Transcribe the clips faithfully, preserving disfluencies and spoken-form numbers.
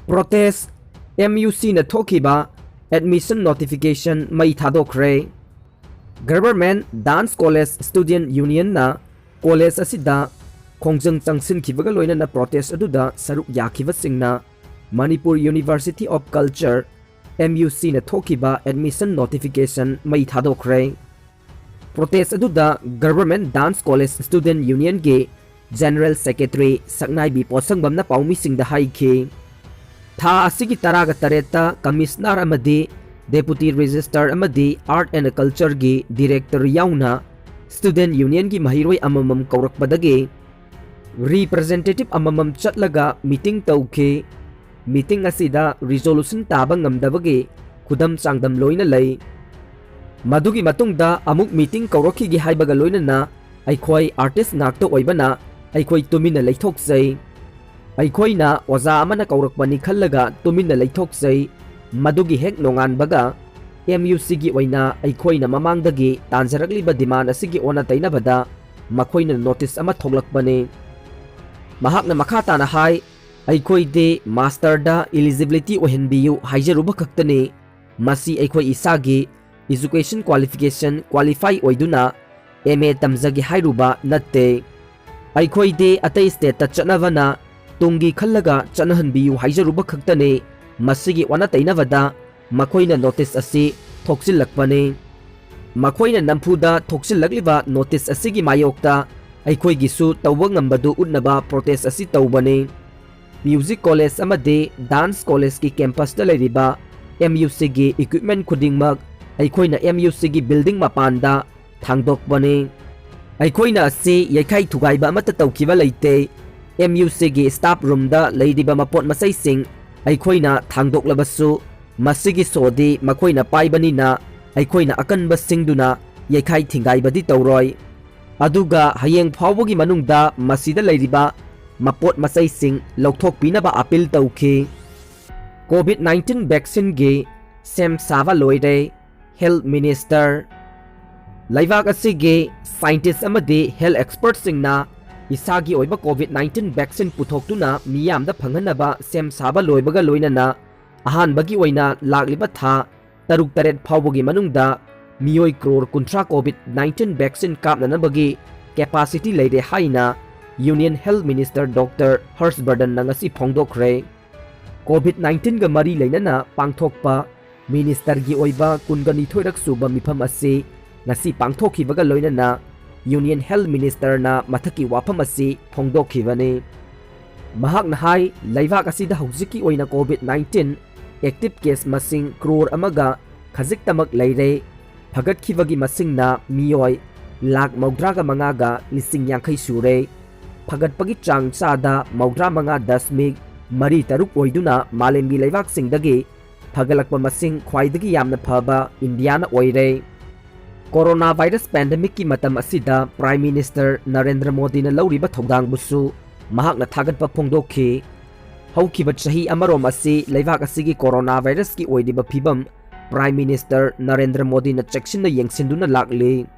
Protest, M U C ꯅ ꯊꯣꯛꯈꯤꯕ admission notification ꯃꯩ ꯊꯥꯗꯣꯛꯈ꯭ꯔꯦ꯫ Government Dance College Student Union ꯅ college ꯑꯁꯤꯗ ꯈꯣꯡꯖꯪ ꯆꯪꯁꯤꯟꯈꯤꯕꯒ ꯂꯣꯏꯅꯅ protest ꯑꯗꯨꯗ ꯁꯔꯨꯛ ꯌꯥꯈꯤꯕꯁꯤꯡꯅ Manipur University of Culture, M U C ꯅ ꯊꯣꯛꯈꯤꯕ admission notification ꯃꯩ ꯊꯥꯗꯣꯛꯈ꯭ꯔꯦ꯫ Protest ꯑꯗꯨꯗ Government Dance College Student Union ꯒꯤ General Secretary ꯁꯛꯅꯥꯏꯕꯤ ꯄꯣꯠꯁꯪꯕꯝꯅ ꯄꯥꯎꯃꯤꯁꯤꯡꯗ ꯍꯥꯏꯈꯤ, ꯊꯥ ꯑꯁꯤꯒꯤ ꯇꯔꯥꯒ ꯇꯔꯦꯠꯇ Commissioner ꯑꯃꯗꯤ Deputy Registrar ꯑꯃꯗꯤ Art and Culture ꯒꯤ Director ꯌꯥꯎꯅ Student Union ꯒꯤ ꯃꯍꯩꯔꯣꯏ ꯑꯃꯃꯝ ꯀꯧꯔꯛꯄꯗꯒꯤ representative ꯑꯃꯃꯝ ꯆꯠꯂꯒ meeting ꯇꯧꯈꯤ꯫ Meeting ꯑꯁꯤꯗ resolution ꯇꯥꯕ ꯉꯝꯗꯕꯒꯤ ꯈꯨꯗꯝ ꯆꯥꯡꯗꯝ ꯂꯣꯏꯅ ꯂꯩ꯫ ꯃꯗꯨꯒꯤ ꯃꯇꯨꯡꯗ ꯑꯃꯨꯛ meeting ꯀꯧꯔꯛꯈꯤꯒꯦ ꯍꯥꯏꯕꯒ ꯂꯣꯏꯅꯅ ꯑꯩꯈꯣꯏ artist ꯉꯥꯛꯇ ꯑꯣꯏꯕꯅ ꯑꯩꯈꯣꯏ ꯇꯨꯃꯤꯟꯅ ꯂꯩꯊꯣꯛꯆꯩ꯫ ꯑꯩꯈꯣꯏꯅ ꯑꯣꯖꯥ ꯑꯃꯅ ꯀꯧꯔꯛꯄꯅꯤ ꯈꯜꯂꯒ ꯇꯨꯃꯤꯟꯅ ꯂꯩꯊꯣꯛꯆꯩ꯫ ꯃꯗꯨꯒꯤ ꯍꯦꯛ ꯅꯣꯡꯉꯥꯟꯕꯒ M U C ꯒꯤ ꯑꯣꯏꯅ ꯑꯩꯈꯣꯏꯅ ꯃꯃꯥꯡꯗꯒꯤ ꯇꯥꯟꯖꯔꯛꯂꯤꯕ demand ꯑꯁꯤꯒꯤ ꯑꯣꯟꯅ ꯇꯩꯅꯕꯗ ꯃꯈꯣꯏꯅ notice ꯑꯃ ꯊꯣꯛꯂꯛꯄꯅꯤ꯫ ꯃꯍꯥꯛꯅ ꯃꯈꯥ ꯇꯥꯅ ꯍꯥꯏ, ꯑꯩꯈꯣꯏꯗꯤ master ꯗ eligibility ꯑꯣꯏꯍꯟꯕꯤꯌꯨ ꯍꯥꯏꯖꯔꯨꯕ ꯈꯛꯇꯅꯤ꯫ ꯃꯁꯤ ꯑꯩꯈꯣꯏ ꯏꯁꯥꯒꯤ education qualification qualify ꯑꯣꯏꯗꯨꯅ M A ꯇꯝꯖꯒꯦ ꯍꯥꯏꯔꯨꯕ ꯅꯠꯇꯦ꯫ ꯑꯩꯈꯣꯏꯗꯤ ꯑꯇꯩ state ꯇ ꯆꯠꯅꯕꯅ ꯇꯨꯡꯒꯤ ꯈꯜꯂꯒ ꯆꯠꯅꯍꯟꯕꯤꯌꯨ ꯍꯥꯏꯖꯔꯨꯕ ꯈꯛꯇꯅꯤ꯫ ꯃꯁꯤꯒꯤ ꯑꯣꯟꯅ ꯇꯩꯅꯕꯗ ꯃꯈꯣꯏꯅ notice ꯑꯁꯤ ꯊꯣꯛꯆꯤꯜꯂꯛꯄꯅꯤ꯫ ꯃꯈꯣꯏꯅ ꯅꯝꯐꯨꯗ ꯊꯣꯛꯆꯤꯜꯂꯛꯂꯤꯕ notice ꯑꯁꯤꯒꯤ ꯃꯥꯌꯣꯛꯇ ꯑꯩꯈꯣꯏꯒꯤꯁꯨ ꯇꯧꯕ ꯉꯝꯕꯗꯨ ꯎꯠꯅꯕ protest ꯑꯁꯤ ꯇꯧꯕꯅꯤ꯫ Music College ꯑꯃꯗꯤ Dance College ꯀꯤ campus ꯇ ꯂꯩꯔꯤꯕ M U C ꯒꯤ equipment ꯈꯨꯗꯤꯡꯃꯛ ꯑꯩꯈꯣꯏꯅ M U C ꯒꯤ building ꯃꯄꯥꯟꯗ ꯊꯥꯡꯗꯣꯛꯄꯅꯤ꯫ ꯑꯩꯈꯣꯏꯅ ꯑꯁꯤ ꯌꯩꯈꯥꯏ ꯊꯨꯒꯥꯏꯕ ꯑꯃꯠꯇ ꯇꯧꯈꯤꯕ ꯂꯩꯇꯦ꯫ M U C ꯒꯤ staff room ꯗ ꯂꯩꯔꯤꯕ ꯃꯄꯣꯠ ꯃꯆꯩꯁꯤꯡ ꯑꯩꯈꯣꯏꯅ ꯊꯥꯡꯗꯣꯛꯂꯕꯁꯨ, ꯃꯁꯤꯒꯤ show ꯗꯤ ꯃꯈꯣꯏꯅ ꯄꯥꯏꯕꯅꯤꯅ ꯑꯩꯈꯣꯏꯅ ꯑꯀꯟꯕ ꯁꯤꯡꯗꯨꯅ ꯌꯩꯈꯥꯏ ꯊꯤꯡꯒꯥꯏꯕꯗꯤ ꯇꯧꯔꯣꯏ꯫ ꯑꯗꯨꯒ ꯍꯌꯦꯡ ꯐꯥꯎꯕꯒꯤ ꯃꯅꯨꯡꯗ ꯃꯁꯤꯗ ꯂꯩꯔꯤꯕ ꯃꯄꯣꯠ ꯃꯆꯩꯁꯤꯡ ꯂꯧꯊꯣꯛꯄꯤꯅꯕ appeal ꯇꯧꯈꯤ꯫ COVID nineteen vaccine ꯒꯤ ꯁꯦꯝ ꯁꯥꯕ ꯂꯣꯏꯔꯦ, Health Minister꯫ ꯂꯩꯕꯥꯛ ꯑꯁꯤꯒꯤ scientist ꯑꯃꯗꯤ health expert ꯁꯤꯡꯅ ꯏꯁꯥꯒꯤ ꯑꯣꯏꯕ COVID nineteen vaccine ꯄꯨꯊꯣꯛꯇꯨꯅ ꯃꯤꯌꯥꯝꯗ ꯐꯪꯍꯟꯅꯕ ꯁꯦꯝ ꯁꯥꯕ ꯂꯣꯏꯕꯒ ꯂꯣꯏꯅꯅ ꯑꯍꯥꯟꯕꯒꯤ ꯑꯣꯏꯅ ꯂꯥꯛꯂꯤꯕ ꯊꯥ ꯇꯔꯨꯛ ꯇꯔꯦꯠ ꯐꯥꯎꯕꯒꯤ ꯃꯅꯨꯡꯗ ꯃꯤꯑꯣꯏ ꯀ꯭ꯔꯣꯔ ꯀꯨꯟꯊ꯭ꯔꯥ COVID nineteen vaccine ꯀꯥꯞꯅꯅꯕꯒꯤ capacity ꯂꯩꯔꯦ ꯍꯥꯏꯅ Union Health Minister Doctor ꯍꯔꯁ ꯕꯔꯗꯟꯅ ꯉꯁꯤ ꯐꯣꯡꯗꯣꯛꯈ꯭ꯔꯦ꯫ COVID nineteenꯒ ꯃꯔꯤ ꯂꯩꯅꯅ ꯄꯥꯡꯊꯣꯛꯄ ꯃꯤꯅꯤꯁꯇꯔꯒꯤ ꯑꯣꯏꯕ ꯀꯨꯟꯒ ꯅꯤꯊꯣꯏꯔꯛ ꯁꯨꯕ ꯃꯤꯐꯝ ꯑꯁꯤ ꯉꯁꯤ ꯄꯥꯡꯊꯣꯛꯈꯤꯕꯒ ꯂꯣꯏꯅꯅ Union Health Ministerꯅ ꯃꯊꯛꯀꯤ ꯋꯥꯐꯝ ꯑꯁꯤ ꯐꯣꯡꯗꯣꯛꯈꯤꯕꯅꯤ꯫ ꯃꯍꯥꯛꯅ ꯍꯥꯏ, ꯂꯩꯕꯥꯛ ꯑꯁꯤꯗ ꯍꯧꯖꯤꯛꯀꯤ ꯑꯣꯏꯅ COVID nineteen active case ꯃꯁꯤꯡ ꯀ꯭ꯔꯣꯔ ꯑꯃꯒ ꯈꯖꯤꯛꯇꯃꯛ ꯂꯩꯔꯦ꯫ ꯐꯒꯠꯈꯤꯕꯒꯤ ꯃꯁꯤꯡꯅ ꯃꯤꯑꯣꯏ ꯂꯥꯈ ꯃꯧꯗ꯭ꯔꯥꯒ ꯃꯉꯥꯒ ꯂꯤꯁꯤꯡ ꯌꯥꯡꯈꯩ ꯁꯨꯔꯦ꯫ ꯐꯒꯠꯄꯒꯤ ꯆꯥꯡ ꯆꯥꯗ ꯃꯧꯗ꯭ꯔꯥ ꯃꯉꯥ ꯗꯁꯃꯤꯛ ꯃꯔꯤ ꯇꯔꯨꯛ ꯑꯣꯏꯗꯨꯅ ꯃꯥꯂꯦꯝꯒꯤ ꯂꯩꯕꯥꯛꯁꯤꯡꯗꯒꯤ ꯐꯒꯠꯂꯛꯄ ꯃꯁꯤꯡ ꯈ꯭ꯋꯥꯏꯗꯒꯤ ꯌꯥꯝꯅ ꯐꯕ ꯏꯟꯗꯤꯌꯥꯅ ꯑꯣꯏꯔꯦ꯫ Corona virus pandemicꯀꯤ ꯃꯇꯝ ꯑꯁꯤꯗ Prime Minister ꯅꯔꯦꯟꯗ꯭ꯔ ꯃꯣꯗꯤꯅ ꯂꯧꯔꯤꯕ ꯊꯧꯗꯥꯡꯕꯨꯁꯨ ꯃꯍꯥꯛꯅ ꯊꯥꯒꯠꯄ ꯐꯣꯡꯗꯣꯛꯈꯤ꯫ ꯍꯧꯈꯤꯕ ꯆꯍꯤ ꯑꯃꯔꯣꯝ ꯑꯁꯤ ꯂꯩꯕꯥꯛ ꯑꯁꯤꯒꯤ Corona virusꯀꯤ ꯑꯣꯏꯔꯤꯕ ꯐꯤꯕꯝ Prime Minister ꯅꯔꯦꯟꯗ꯭ꯔ ꯃꯣꯗꯤꯅ ꯆꯦꯛꯁꯤꯟꯅ ꯌꯦꯡꯁꯤꯟꯗꯨꯅ ꯂꯥꯛꯂꯤ꯫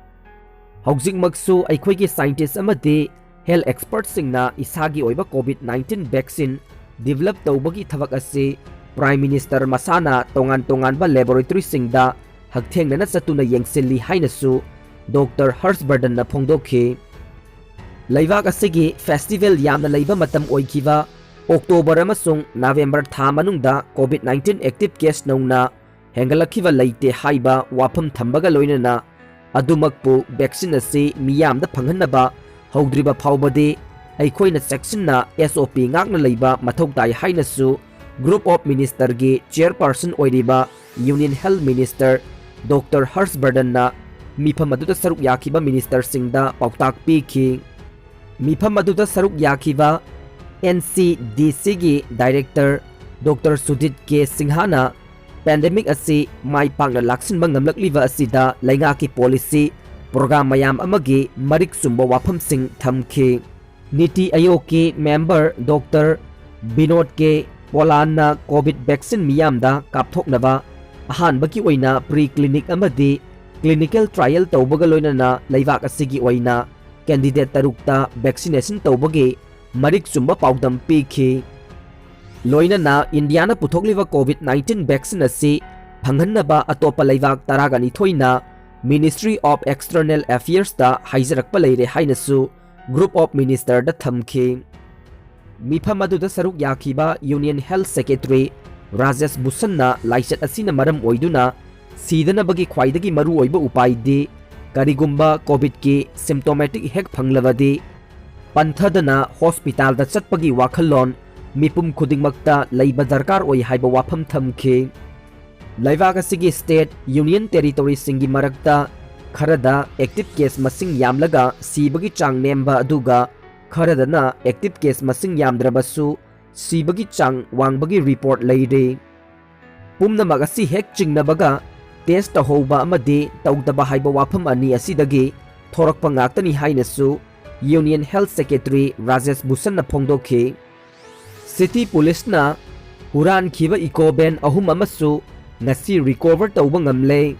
ꯍꯧꯖꯤꯛꯃꯛꯁꯨ ꯑꯩꯈꯣꯏꯒꯤ scientist ꯑꯃꯗꯤ health expertꯁꯤꯡꯅ ꯏꯁꯥꯒꯤ ꯑꯣꯏꯕ COVID nineteen vaccine develop ꯇꯧꯕꯒꯤ ꯊꯕꯛ ꯑꯁꯤ Prime Minister ꯃꯁꯥꯅ ꯇꯣꯉꯥꯟ ꯇꯣꯉꯥꯟꯕ laboratoryꯁꯤꯡꯗ ꯍꯛꯊꯦꯡꯅꯅ ꯆꯠꯇꯨꯅ ꯌꯦꯡꯁꯤꯜꯂꯤ ꯍꯥꯏꯅꯁꯨ Doctor ꯍꯔꯁ ꯕꯔꯗꯟꯅ ꯐꯣꯡꯗꯣꯛꯈꯤ꯫ ꯂꯩꯕꯥꯛ ꯑꯁꯤꯒꯤ festival ꯌꯥꯝꯅ ꯂꯩꯕ ꯃꯇꯝ ꯑꯣꯏꯈꯤꯕ October ꯑꯃꯁꯨꯡ November ꯊꯥ ꯃꯅꯨꯡꯗ COVID nineteen active case ꯅꯧꯅ ꯍꯦꯟꯒꯠꯂꯛꯈꯤꯕ ꯂꯩꯇꯦ ꯍꯥꯏꯕ ꯋꯥꯐꯝ ꯊꯝꯕꯒ ꯂꯣꯏꯅꯅ ꯑꯗꯨꯃꯛꯄꯨ vaccine ꯑꯁꯤ ꯃꯤꯌꯥꯝꯗ ꯐꯪꯍꯟꯅꯕ ꯍꯧꯗ꯭ꯔꯤꯕ ꯐꯥꯎꯕꯗꯤ ꯑꯩꯈꯣꯏꯅ ꯆꯦꯛꯁꯤꯟꯅ SOP ꯉꯥꯛꯅ ꯂꯩꯕ ꯃꯊꯧ ꯇꯥꯏ ꯍꯥꯏꯅꯁꯨ Group of Ministerꯒꯤ chairperson ꯑꯣꯏꯔꯤꯕ Union Health Minister Doctor ꯍꯔꯁ ꯕꯔꯗꯟꯅ ꯃꯤꯐꯝ ꯑꯗꯨꯗ ꯁꯔꯨꯛ ꯌꯥꯈꯤꯕ ministerꯁꯤꯡꯗ ꯄꯥꯎꯇꯥꯛ ꯄꯤꯈꯤ꯫ ꯃꯤꯐꯝ ꯑꯗꯨꯗ ꯁꯔꯨꯛ ꯌꯥꯈꯤꯕ NCDCꯒꯤ director Doctor ꯁꯨꯗꯤꯠ ꯀꯦ ꯁꯤꯡꯍꯅ pandemic ꯑꯁꯤ ꯃꯥꯏ ꯄꯥꯛꯅ ꯂꯥꯛꯁꯤꯟꯕ ꯉꯝꯂꯛꯂꯤꯕ ꯑꯁꯤꯗ ꯂꯩꯉꯥꯛꯀꯤ policy program ꯃꯌꯥꯝ ꯑꯃꯒꯤ ꯃꯔꯤꯛ ꯆꯨꯝꯕ ꯋꯥꯐꯝꯁꯤꯡ ꯊꯝꯈꯤ꯫ ꯅꯤꯇꯤ ꯑꯌꯣꯒꯀꯤ member Doctor ꯕꯤꯅꯣꯗ ꯀꯦ ꯄꯣꯂꯥꯟꯅ COVID vaccine ꯃꯤꯌꯥꯝꯗ ꯀꯥꯞꯊꯣꯛꯅꯕ ꯑꯍꯥꯟꯕꯒꯤ ꯑꯣꯏꯅ pre clinic ꯑꯃꯗꯤ clinical trial ꯇꯧꯕꯒ ꯂꯣꯏꯅꯅ ꯂꯩꯕꯥꯛ ꯑꯁꯤꯒꯤ ꯑꯣꯏꯅ candidate ꯇꯔꯨꯛꯇ vaccination ꯇꯧꯕꯒꯤ ꯃꯔꯤꯛ ꯆꯨꯝꯕ ꯄꯥꯎꯗꯝ ꯄꯤꯈꯤ꯫ ꯂꯣꯏꯅꯅ ꯏꯟꯗꯤꯌꯥꯅ ꯄꯨꯊꯣꯛꯂꯤꯕ COVID nineteen vaccine ꯑꯁꯤ ꯐꯪꯍꯟꯅꯕ ꯑꯇꯣꯞꯄ ꯂꯩꯕꯥꯛ ꯇꯔꯥꯒ ꯅꯤꯊꯣꯏꯅ Ministry of External Affairsꯇ ꯍꯥꯏꯖꯔꯛꯄ ꯂꯩꯔꯦ ꯍꯥꯏꯅꯁꯨ Group of Ministerꯗ ꯊꯝꯈꯤ꯫ ꯃꯤꯐꯝ ꯑꯗꯨꯗ ꯁꯔꯨꯛ ꯌꯥꯈꯤꯕ Union Health Secretary ꯔꯥꯖꯦꯁ ꯚꯨꯁꯟꯅ ꯂꯥꯏꯆꯠ ꯑꯁꯤꯅ ꯃꯔꯝ ꯑꯣꯏꯗꯨꯅ ꯁꯤꯗꯅꯕꯒꯤ ꯈ꯭ꯋꯥꯏꯗꯒꯤ ꯃꯔꯨꯑꯣꯏꯕ ꯎꯄꯥꯏꯗꯤ ꯀꯔꯤꯒꯨꯝꯕ COVIDꯀꯤ symptomatic ꯍꯦꯛ ꯐꯪꯂꯕꯗꯤ ꯄꯟꯊꯗꯅ ꯍꯣꯁꯄꯤꯇꯥꯜꯗ ꯆꯠꯄꯒꯤ ꯋꯥꯈꯜꯂꯣꯟ ꯃꯤꯄꯨꯝ ꯈꯨꯗꯤꯡꯃꯛꯇ ꯂꯩꯕ ꯗꯔꯀꯥꯔ ꯑꯣꯏ ꯍꯥꯏꯕ ꯋꯥꯐꯝ ꯊꯝꯈꯤ꯫ ꯂꯩꯕꯥꯛ ꯑꯁꯤꯒꯤ state, union territoryꯁꯤꯡꯒꯤ ꯃꯔꯛꯇ ꯈꯔꯗ active case ꯃꯁꯤꯡ ꯌꯥꯝꯂꯒ ꯁꯤꯕꯒꯤ ꯆꯥꯡ ꯅꯦꯝꯕ ꯑꯗꯨꯒ ꯈꯔꯗꯅ active case ꯃꯁꯤꯡ ꯌꯥꯝꯗ꯭ꯔꯕꯁꯨ ꯁꯤꯕꯒꯤ ꯆꯥꯡ ꯋꯥꯡꯕꯒꯤ report ꯂꯩꯔꯤ꯫ ꯄꯨꯝꯅꯃꯛ ꯑꯁꯤ ꯍꯦꯛ ꯆꯤꯡꯅꯕꯒ test ꯇꯧꯍꯧꯕ ꯑꯃꯗꯤ ꯇꯧꯗꯕ ꯍꯥꯏꯕ ꯋꯥꯐꯝ ꯑꯅꯤ ꯑꯁꯤꯗꯒꯤ ꯊꯣꯔꯛꯄ ꯉꯥꯛꯇꯅꯤ ꯍꯥꯏꯅꯁꯨ Union Health Secretary ꯔꯥꯖꯦꯁ ꯚꯨꯁꯟꯅ ꯐꯣꯡꯗꯣꯛꯈꯤ꯫ City Policeꯅ ꯍꯨꯔꯥꯟꯈꯤꯕ eco van ꯑꯍꯨꯝ ꯑꯃꯁꯨ ꯉꯁꯤ recover ꯇꯧꯕ ꯉꯝꯂꯦ꯫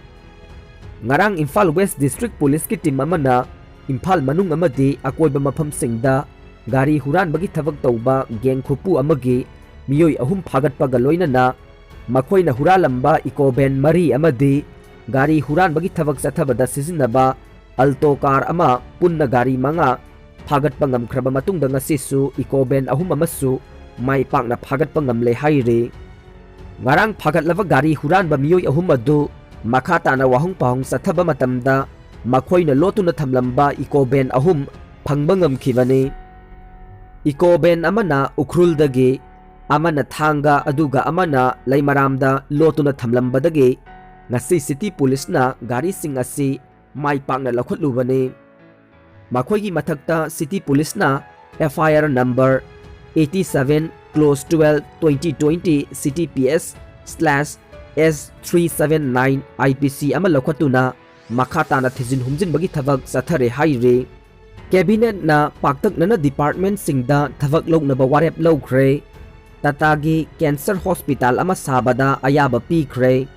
ꯉꯔꯥꯡ ꯏꯝꯐꯥꯜ West District Policeꯀꯤ team ꯑꯃꯅ ꯏꯝꯐꯥꯜ ꯃꯅꯨꯡ ꯑꯃꯗꯤ ꯑꯀꯣꯏꯕ ꯃꯐꯝꯁꯤꯡꯗ ꯒꯥꯔꯤ ꯍꯨꯔꯥꯟꯕꯒꯤ ꯊꯕꯛ ꯇꯧꯕ gang ꯈꯨꯄꯨ ꯑꯃꯒꯤ ꯃꯤꯑꯣꯏ ꯑꯍꯨꯝ ꯐꯥꯒꯠꯄꯒ ꯂꯣꯏꯅꯅ ꯃꯈꯣꯏꯅ ꯍꯨꯔꯥꯜꯂꯝꯕ eco van ꯃꯔꯤ ꯑꯃꯗꯤ ꯒꯥꯔꯤ ꯍꯨꯔꯥꯟꯕꯒꯤ ꯊꯕꯛ ꯆꯠꯊꯕꯗ ꯁꯤꯖꯤꯟꯅꯕ Alto car ꯑꯃ ꯄꯨꯟꯅ ꯒꯥꯔꯤ ꯃꯉꯥ ꯐꯥꯒꯠꯄ ꯉꯝꯈ꯭ꯔꯕ ꯃꯇꯨꯡꯗ ꯉꯁꯤꯁꯨ eco van ꯑꯍꯨꯝ ꯑꯃꯁꯨ ꯃꯥꯏ ꯄꯥꯛꯅ ꯐꯥꯒꯠꯄ ꯉꯝꯂꯦ ꯍꯥꯏꯔꯤ꯫ ꯉꯔꯥꯡ ꯐꯥꯒꯠꯂꯕ ꯒꯥꯔꯤ ꯍꯨꯔꯥꯟꯕ ꯃꯤꯑꯣꯏ ꯑꯍꯨꯝ ꯑꯗꯨ ꯃꯈꯥ ꯇꯥꯅ ꯋꯥꯍꯪ ꯄꯥꯎꯍꯪ ꯆꯠꯊꯕ ꯃꯇꯝꯗ ꯃꯈꯣꯏꯅ ꯂꯣꯠꯇꯨꯅ ꯊꯝꯂꯝꯕ eco van ꯑꯍꯨꯝ ꯐꯪꯕ ꯉꯝꯈꯤꯕꯅꯤ꯫ Eco van ꯑꯃꯅ ꯎꯈ꯭ꯔꯨꯜꯗꯒꯤ, ꯑꯃꯅ ꯊꯥꯡꯒ, ꯑꯗꯨꯒ ꯑꯃꯅ ꯂꯩꯃꯔꯥꯝꯗ ꯂꯣꯠꯇꯨꯅ ꯊꯝꯂꯝꯕꯗꯒꯤ ꯉꯁꯤ City Policeꯅ ꯒꯥꯔꯤꯁꯤꯡ ꯑꯁꯤ ꯃꯥꯏ ꯄꯥꯛꯅ ꯂꯧꯈꯠꯂꯨꯕꯅꯤ꯫ ꯃꯈꯣꯏꯒꯤ ꯃꯊꯛꯇ City Policeꯅ F I R number eighty seven clause twelve twenty twenty C T P S slash S three seven nine I P C ꯑꯃ ꯂꯧꯈꯠꯇꯨꯅ ꯃꯈꯥ ꯇꯥꯅ ꯊꯤꯖꯤꯟ ꯍꯨꯝꯖꯤꯟꯕꯒꯤ ꯊꯕꯛ ꯆꯠꯊꯔꯦ ꯍꯥꯏꯔꯤ꯫ Cabinetꯅ ꯄꯥꯛꯇꯛꯅꯅ departmentꯁꯤꯡꯗ ꯊꯕꯛ ꯂꯧꯅꯕ ꯋꯥꯔꯦꯞ ꯂꯧꯈ꯭ꯔꯦ꯫ ꯇꯥꯇꯥꯒꯤ cancer hospital ꯑꯃ ꯁꯥꯕꯗ ꯑꯌꯥꯕ ꯄꯤꯈ꯭ꯔꯦ꯫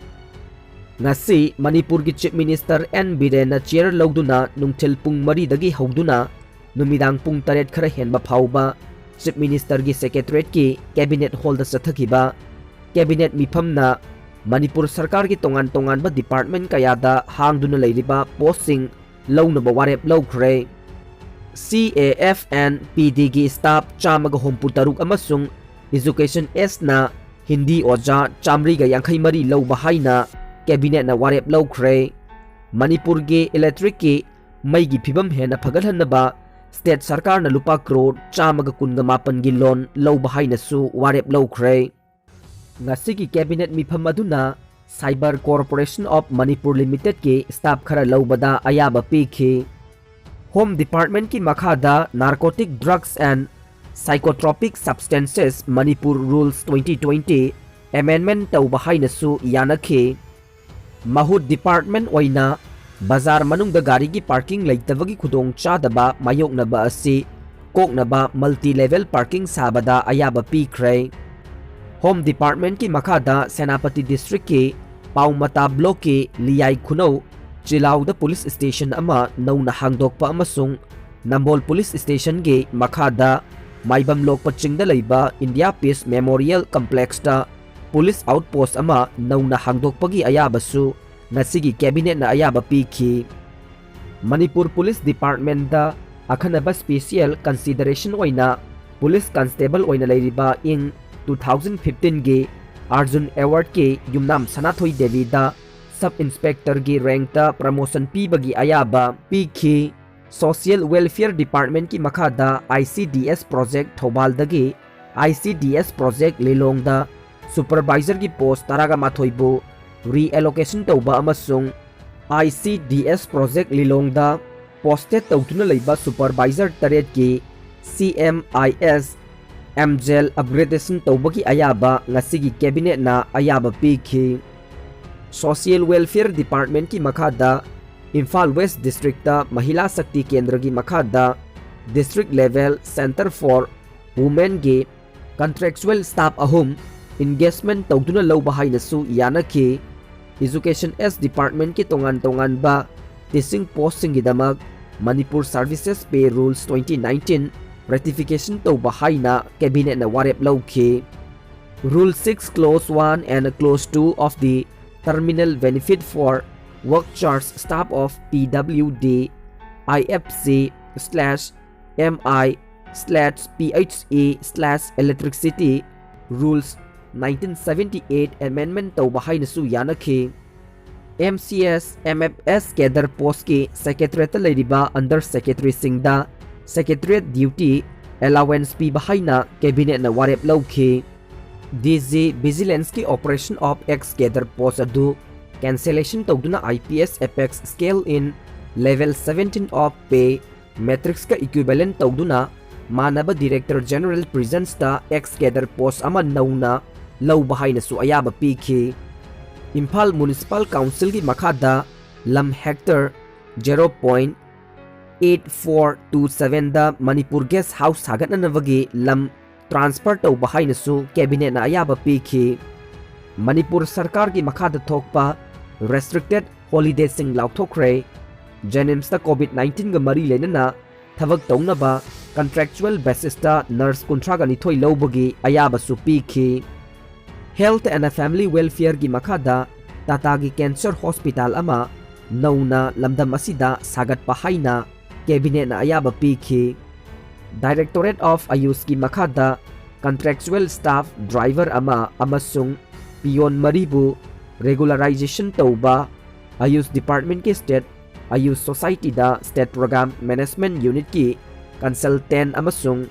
ꯉꯁꯤ ꯃꯅꯤꯄꯨꯔꯒꯤ Chief Minister ꯑꯦꯟ ꯕꯤꯔꯦꯟꯅ chair ꯂꯧꯗꯨꯅ ꯅꯨꯡꯊꯤꯜ ꯄꯨꯡ ꯃꯔꯤꯗꯒꯤ ꯍꯧꯗꯨꯅ ꯅꯨꯃꯤꯗꯥꯡ ꯄꯨꯡ ꯇꯔꯦꯠ ꯈꯔ ꯍꯦꯟꯕ ꯐꯥꯎꯕ Chief Ministerꯒꯤ Secretariatꯀꯤ Cabinet Hallꯗ ꯆꯠꯊꯈꯤꯕ Cabinet ꯃꯤꯐꯝꯅ ꯃꯅꯤꯄꯨꯔ ꯁꯔꯀꯥꯔꯒꯤ ꯇꯣꯉꯥꯟ ꯇꯣꯉꯥꯟꯕ department ꯀꯌꯥꯗ ꯍꯥꯡꯗꯨꯅ ꯂꯩꯔꯤꯕ postꯁꯤꯡ ꯂꯧꯅꯕ ꯋꯥꯔꯦꯞ ꯂꯧꯈ꯭ꯔꯦ꯫ C A F and P Dꯒꯤ staff ꯆꯥꯝꯃꯒ ꯍꯨꯝꯐꯨ ꯇꯔꯨꯛ ꯑꯃꯁꯨꯡ Education Sꯅ ꯍꯤꯟꯗꯤ ꯑꯣꯖꯥ ꯆꯥꯃꯔꯤꯒ ꯌꯥꯡꯈꯩ ꯃꯔꯤ ꯂꯧꯕ ꯍꯥꯏꯅ Cabinetꯅ ꯋꯥꯔꯦꯞ ꯂꯧꯈ꯭ꯔꯦ꯫ ꯃꯅꯤꯄꯨꯔꯒꯤ electricꯀꯤ ꯃꯩꯒꯤ ꯐꯤꯕꯝ ꯍꯦꯟꯅ ꯐꯒꯠꯍꯟꯅꯕ state ꯁꯔꯀꯥꯔꯅ ꯂꯨꯄꯥ ꯀ꯭ꯔꯣꯔ ꯆꯥꯝꯃꯒ ꯀꯨꯟꯒ ꯃꯥꯄꯟꯒꯤ loan ꯂꯧꯕ ꯍꯥꯏꯅꯁꯨ ꯋꯥꯔꯦꯞ ꯂꯧꯈ꯭ꯔꯦ꯫ ꯉꯁꯤꯒꯤ Cabinet ꯃꯤꯐꯝ ꯑꯗꯨꯅ Cyber Corporation of Manipur Limitedꯀꯤ staff ꯈꯔ ꯂꯧꯕꯗ ꯑꯌꯥꯕ ꯄꯤꯈꯤ꯫ Home Departmentꯀꯤ ꯃꯈꯥꯗ Narcotic Drugs and Psychotropic Substances Manipur Rules twenty twenty amendment ꯇꯧꯕ ꯍꯥꯏꯅꯁꯨ ꯌꯥꯅꯈꯤ꯫ ꯃꯍꯨꯠ department ꯑꯣꯏꯅ ꯕꯖꯥꯔ ꯃꯅꯨꯡꯗ ꯒꯥꯔꯤꯒꯤ parking ꯂꯩꯇꯕꯒꯤ ꯈꯨꯗꯣꯡꯆꯥꯗꯕ ꯃꯥꯌꯣꯛꯅꯕ ꯑꯁꯤ ꯀꯣꯛꯅꯕ multi level parking ꯁꯥꯕꯗ ꯑꯌꯥꯕ ꯄꯤꯈ꯭ꯔꯦ꯫ Home Departmentꯀꯤ ꯃꯈꯥꯗ ꯁꯦꯅꯥꯄꯇꯤ districtꯀꯤ ꯄꯥꯎꯃꯇꯥ blockꯀꯤ ꯂꯤꯌꯥꯏ ꯈꯨꯅꯧ ꯆꯤꯂꯥꯎꯗ police station ꯑꯃ ꯅꯧꯅ ꯍꯥꯡꯗꯣꯛꯄ ꯑꯃꯁꯨꯡ ꯅꯝꯕꯣꯜ police stationꯒꯤ ꯃꯈꯥꯗ ꯃꯥꯏꯕꯝ ꯂꯣꯛꯄ ꯆꯤꯡꯗ ꯂꯩꯕ India Peace Memorial Complexꯇ police outpost ꯑꯃ ꯅꯧꯅ ꯍꯥꯡꯗꯣꯛꯄꯒꯤ ꯑꯌꯥꯕꯁꯨ ꯉꯁꯤꯒꯤ Cabinetꯅ ꯑꯌꯥꯕ ꯄꯤꯈꯤ꯫ ꯃꯅꯤꯄꯨꯔ Police Departmentꯇ ꯑꯈꯟꯅꯕ special consideration ꯑꯣꯏꯅ police constable ꯑꯣꯏꯅ ꯂꯩꯔꯤꯕ ꯏꯪ two thousand fifteenꯒꯤ Arjun Awardꯀꯤ ꯌꯨꯝꯅꯥꯝ ꯁꯅꯥꯊꯣꯏ ꯗꯦꯕꯤꯗ Sub Inspectorꯒꯤ rankꯇ promotion ꯄꯤꯕꯒꯤ ꯑꯌꯥꯕ ꯄꯤꯈꯤ꯫ Social Welfare Departmentꯀꯤ ꯃꯈꯥꯗ I C D S project ꯊꯧꯕꯥꯜꯗꯒꯤ I C D S project ꯂꯤꯂꯣꯡꯗ supervisorꯒꯤ post ꯇꯔꯥꯒ ꯃꯥꯊꯣꯏꯕꯨ reallocation ꯇꯧꯕ ꯑꯃꯁꯨꯡ I C D S project ꯂꯤꯂꯣꯡꯗ posted ꯇꯧꯗꯨꯅ ꯂꯩꯕ supervisor ꯇꯔꯦꯠꯀꯤ C M I S MGEL upgradation ꯇꯧꯕꯒꯤ ꯑꯌꯥꯕ ꯉꯁꯤꯒꯤ Cabinetꯅ ꯑꯌꯥꯕ ꯄꯤꯈꯤ꯫ Social Welfare Departmentꯀꯤ ꯃꯈꯥꯗ ꯏꯝꯐꯥꯜ West Districtꯇ ꯃꯍꯤꯂꯥ ꯁꯛꯇꯤ ꯀꯦꯟꯗ꯭ꯔꯒꯤ ꯃꯈꯥꯗ District Level Centre for Womenꯒꯤ contractual staff ꯑꯍꯨꯝ engagement ꯇꯧꯗꯨꯅ ꯂꯧꯕ ꯍꯥꯏꯅꯁꯨ ꯌꯥꯅꯈꯤ꯫ Education S Departmentꯀꯤ ꯇꯣꯉꯥꯟ ꯇꯣꯉꯥꯟꯕ teaching postꯁꯤꯡꯒꯤꯗꯃꯛ Manipur Services Pay Rules twenty nineteen ratification ꯇꯧꯕ ꯍꯥꯏꯅ cabinetꯅ ꯋꯥꯔꯦꯞ ꯂꯧꯈꯤ꯫ Rule six, Clause one and Clause two of the Terminal Benefit for Work Charge Staff of P W D, I F C slash M I slash P H E slash Electricity Rules nineteen seventy eight amendment ꯇꯧꯕ ꯍꯥꯏꯅꯁꯨ ꯌꯥꯅꯈꯤ꯫ M C S, M F S cadre postꯀꯤ secretariatꯇ ꯂꯩꯔꯤꯕ under secretaryꯁꯤꯡꯗ secretariat duty allowance ꯄꯤꯕ ꯍꯥꯏꯅ cabinetꯅ ꯋꯥꯔꯦꯞ ꯂꯧꯈꯤ꯫ D G Vigilanceꯀꯤ operation of ex cadre post ꯑꯗꯨ cancellation ꯇꯧꯗꯨꯅ I P S apex scale in level seventeen of pay matrixꯀ equivalent ꯇꯧꯗꯨꯅ ꯃꯥꯟꯅꯕ Director General presenceꯇ ex cadre post ꯑꯃ ꯅꯧꯅ ꯂꯧꯕ ꯍꯥꯏꯅꯁꯨ ꯑꯌꯥꯕ ꯄꯤꯈꯤ꯫ ꯏꯝꯐꯥꯜ Municipal Councilꯒꯤ ꯃꯈꯥꯗ ꯂꯝ hectare zero point eight four two sevenꯗ Manipur Guest House ꯁꯥꯒꯠꯅꯅꯕꯒꯤ ꯂꯝ transfer ꯇꯧꯕ ꯍꯥꯏꯅꯁꯨ cabinetꯅ ꯑꯌꯥꯕ ꯄꯤꯈꯤ꯫ ꯃꯅꯤꯄꯨꯔ ꯁꯔꯀꯥꯔꯒꯤ ꯃꯈꯥꯗ ꯊꯣꯛꯄ restricted holidayꯁꯤꯡ ꯂꯥꯎꯊꯣꯛꯈ꯭ꯔꯦ꯫ JNIMSꯇ COVID nineteenꯒ ꯃꯔꯤ ꯂꯩꯅꯅ ꯊꯕꯛ ꯇꯧꯅꯕ contractual basisꯇ nurse ꯀꯨꯟꯊ꯭ꯔꯥꯒ ꯅꯤꯊꯣꯏ ꯂꯧꯕꯒꯤ ꯑꯌꯥꯕꯁꯨ ꯄꯤꯈꯤ꯫ Health and Family Welfareꯒꯤ ꯃꯈꯥꯗ ꯇꯥꯇꯥꯒꯤ cancer hospital ꯑꯃ ꯅꯧꯅ ꯂꯝꯗꯝ ꯑꯁꯤꯗ ꯁꯥꯒꯠꯄ ꯍꯥꯏꯅ cabinetꯅ ꯑꯌꯥꯕ ꯄꯤꯈꯤ꯫ Directorate of AYUSꯀꯤ ꯃꯈꯥꯗ contractual staff driver ꯑꯃ ꯑꯃꯁꯨꯡ peon ꯃꯔꯤꯕꯨ regularization ꯇꯧꯕ, AYUS departmentꯀꯤ state AYUS societyꯗ state program management unitꯀꯤ consultant ꯑꯃꯁꯨꯡ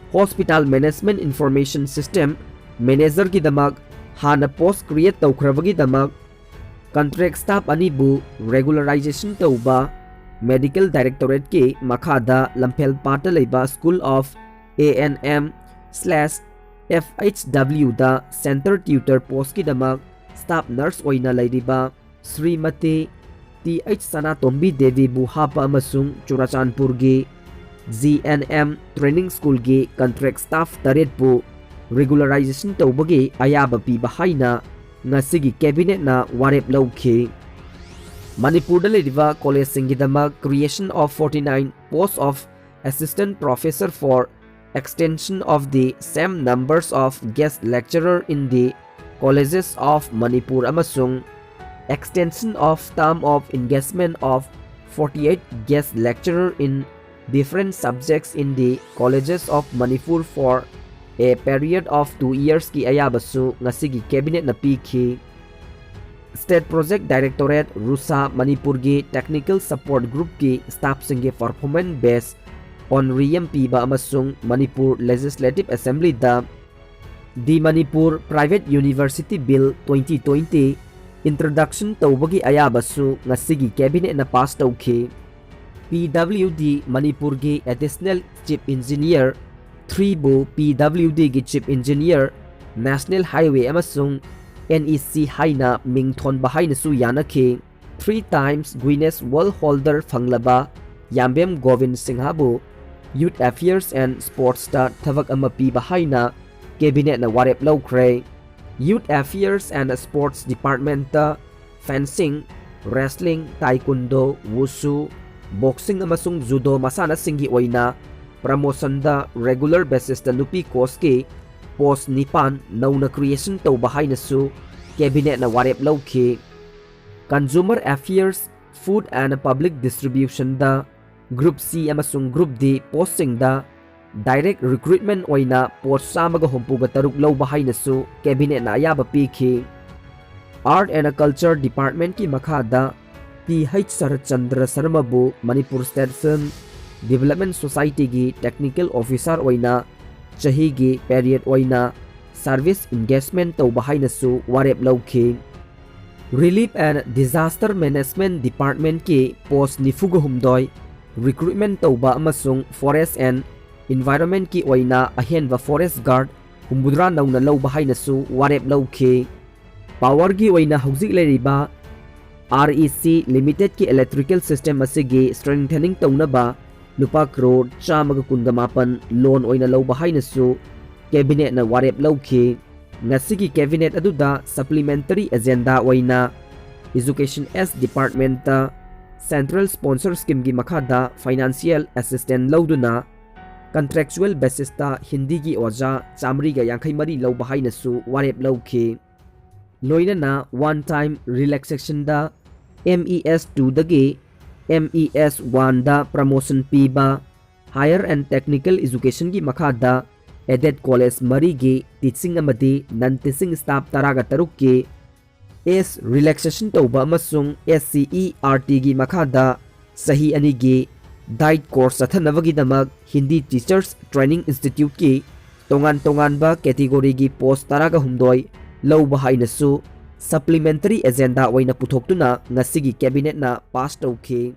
hospital management information system managerꯒꯤꯗꯃꯛ ꯍꯥꯟꯅ post create ꯇꯧꯈ꯭ꯔꯕꯒꯤꯗꯃꯛ contract staff ꯑꯅꯤꯕꯨ regularization ꯇꯧꯕ, medical directorateꯀꯤ ꯃꯈꯥꯗ ꯂꯝꯐꯦꯜꯄꯥꯠꯇ ꯂꯩꯕ School of A N M slash F H Wꯗ center tutor postꯀꯤꯗꯃꯛ staff nurse ꯑꯣꯏꯅ ꯂꯩꯔꯤꯕ Shrimati T H ꯁꯅꯥꯇꯣꯝꯕꯤ ꯗꯦꯕꯤꯕꯨ ꯍꯥꯞꯄ ꯑꯃꯁꯨꯡ ꯆꯨꯔꯥꯆꯥꯟꯄꯨꯔꯒꯤ G N M training schoolꯒꯤ contract staff ꯇꯔꯦꯠꯄꯨ regularization ꯇꯧꯕꯒꯤ ꯑꯌꯥꯕ ꯄꯤꯕ ꯍꯥꯏꯅ ꯉꯁꯤꯒꯤ ꯀꯦꯕꯤꯅꯦꯠꯅ ꯋꯥꯔꯦꯞ ꯂꯧꯈꯤ꯫ ꯃꯅꯤꯄꯨꯔꯗ ꯂꯩꯔꯤꯕ ꯀꯣꯂꯦꯖꯁꯤꯡꯒꯤꯗꯃꯛ creation of forty nine posts of assistant professor for extension of the same numbers of guest lecturer in the colleges of Manipur ꯑꯃꯁꯨꯡ extension of term of engagement of forty eight guest lecturer in different subjects in the colleges of Manipur for a period of two years ꯀꯤ ꯑꯌꯥꯕꯁꯨ ꯉꯁꯤꯒꯤ ꯀꯦꯕꯤꯅꯦꯠꯅ ꯄꯤꯈꯤ꯫ State Project Directorate, RUSA, ꯃꯅꯤꯄꯨꯔꯒꯤ technical support group ꯀꯤ staff ꯁꯤꯡꯒꯤ performance based honorarium ꯄꯤꯕ ꯑꯃꯁꯨꯡ Manipur Legislative Assembly the The Manipur Private University Bill twenty twenty introduction ꯇꯧꯕꯒꯤ ꯑꯌꯥꯕꯁꯨ ꯉꯁꯤꯒꯤ ꯀꯦꯕꯤꯅꯦꯠꯅ pass ꯇꯧꯈꯤ꯫ P W D ꯃꯅꯤꯄꯨꯔꯒꯤ Additional Chief Engineer three ꯕꯨ P W D ꯒꯤ Chief Engineer, National Highway ꯑꯃꯁꯨꯡ N E C ꯍꯥꯏꯅ ꯃꯤꯡ ꯊꯣꯟꯕ ꯍꯥꯏꯅꯁꯨ ꯌꯥꯅꯈꯤ꯫ Three times Guinness World Holder ꯐꯪꯂꯕ ꯌꯥꯝꯕꯦꯝ Gobin ꯁꯤꯡꯍꯕꯨ Youth Affairs and Sports ꯇ ꯊꯕꯛ ꯑꯃ ꯄꯤꯕ ꯍꯥꯏꯅ ꯀꯦꯕꯤꯅꯦꯠꯅ ꯋꯥꯔꯦꯞ ꯂꯧꯈ꯭ꯔꯦ꯫ Youth Affairs and Sports Department ꯇ fencing, wrestling, taekwondo, wushu, boxing ꯑꯃꯁꯨꯡ judo ꯃꯁꯥꯟꯅꯁꯤꯡꯒꯤ ꯑꯣꯏꯅ promotion ꯗ regular basis ꯇ ꯅꯨꯄꯤ coach ꯀꯤ post ꯅꯤꯄꯥꯟ ꯅꯧꯅ creation ꯇꯧꯕ ꯍꯥꯏꯅꯁꯨ ꯀꯦꯕꯤꯅꯦꯠꯅ ꯋꯥꯔꯦꯞ ꯂꯧꯈꯤ꯫ Consumer Affairs, Food and Public Distribution the Group C ꯑꯃꯁꯨꯡ Group D post ꯁꯤꯡꯗ direct recruitment ꯑꯣꯏꯅ post ꯆꯥꯝꯃꯒ ꯍꯨꯝꯐꯨꯒ ꯇꯔꯨꯛ ꯂꯧꯕ ꯍꯥꯏꯅꯁꯨ ꯀꯦꯕꯤꯅꯦꯠꯅ ꯑꯌꯥꯕ ꯄꯤꯈꯤ꯫ Art and Culture Department ꯀꯤ ꯃꯈꯥꯗ P H ꯁꯔꯠ Chandra ꯁꯔꯃꯕꯨ Manipur State Film Development Society ꯒꯤ Technical Officer ꯑꯣꯏꯅ ꯆꯍꯤꯒꯤ period ꯑꯣꯏꯅ service engagement ꯇꯧꯕ ꯍꯥꯏꯅꯁꯨ ꯋꯥꯔꯦꯞ ꯂꯧꯈꯤ꯫ Relief and Disaster Management Department ꯀꯤ post ꯅꯤꯐꯨꯒ ꯍꯨꯝꯗꯣꯏ recruitment ꯇꯧꯕ ꯑꯃꯁꯨꯡ Forest and Environment ꯀꯤ ꯑꯣꯏꯅ ꯑꯍꯦꯟꯕ forest guard ꯍꯨꯝꯐꯨꯇꯔꯥ ꯅꯧꯅ ꯂꯧꯕ ꯍꯥꯏꯅꯁꯨ ꯋꯥꯔꯦꯞ ꯂꯧꯈꯤ꯫ Power ꯒꯤ ꯑꯣꯏꯅ ꯍꯧꯖꯤꯛ ꯂꯩꯔꯤꯕ R E C Limited ꯀꯤ electrical system ꯑꯁꯤꯒꯤ strengthening ꯇꯧꯅꯕ ꯂꯨꯄꯥ ꯀ꯭ꯔꯣꯔ ꯆꯥꯝꯃꯒ ꯀꯨꯟꯒ ꯃꯥꯄꯟ loan ꯑꯣꯏꯅ ꯂꯧꯕ ꯍꯥꯏꯅꯁꯨ ꯀꯦꯕꯤꯅꯦꯠꯅ ꯋꯥꯔꯦꯞ ꯂꯧꯈꯤ꯫ ꯉꯁꯤꯒꯤ cabinet ꯑꯗꯨꯗ supplementary agenda ꯑꯣꯏꯅ Education S departmentꯇ central sponsor schemeꯒꯤ ꯃꯈꯥꯗ financial assistance ꯂꯧꯗꯨꯅ contractual basisꯇ ꯍꯤꯟꯗꯤꯒꯤ ꯑꯣꯖꯥ ꯆꯥꯃꯔꯤꯒ ꯌꯥꯡꯈꯩ ꯃꯔꯤ ꯂꯧꯕ ꯍꯥꯏꯅꯁꯨ ꯋꯥꯔꯦꯞ ꯂꯧꯈꯤ꯫ ꯂꯣꯏꯅꯅ one time relaxationꯗ MES twoꯗꯒꯤ MES oneꯗ promotion ꯄꯤꯕ, Higher and Technical Educationꯒꯤ ꯃꯈꯥꯗ aided college ꯃꯔꯤꯒꯤ teaching ꯑꯃꯗꯤ non teaching staff ꯇꯔꯥꯒ ꯇꯔꯨꯛꯀꯤ age relaxation ꯇꯧꯕ ꯑꯃꯁꯨꯡ SCERTꯒꯤ ꯃꯈꯥꯗ ꯆꯍꯤ ꯑꯅꯤꯒꯤ diet course ꯆꯠꯊꯅꯕꯒꯤꯗꯃꯛ Hindi Teachers Training Instituteꯀꯤ ꯇꯣꯉꯥꯟ ꯇꯣꯉꯥꯟꯕ categoryꯒꯤ post ꯇꯔꯥꯒ ꯍꯨꯝꯗꯣꯏ ꯂꯧꯕ ꯍꯥꯏꯅꯁꯨ supplementary agenda ꯑꯣꯏꯅ ꯄꯨꯊꯣꯛꯇꯨꯅ ꯉꯁꯤꯒꯤ cabinetꯅ pass ꯇꯧꯈꯤ꯫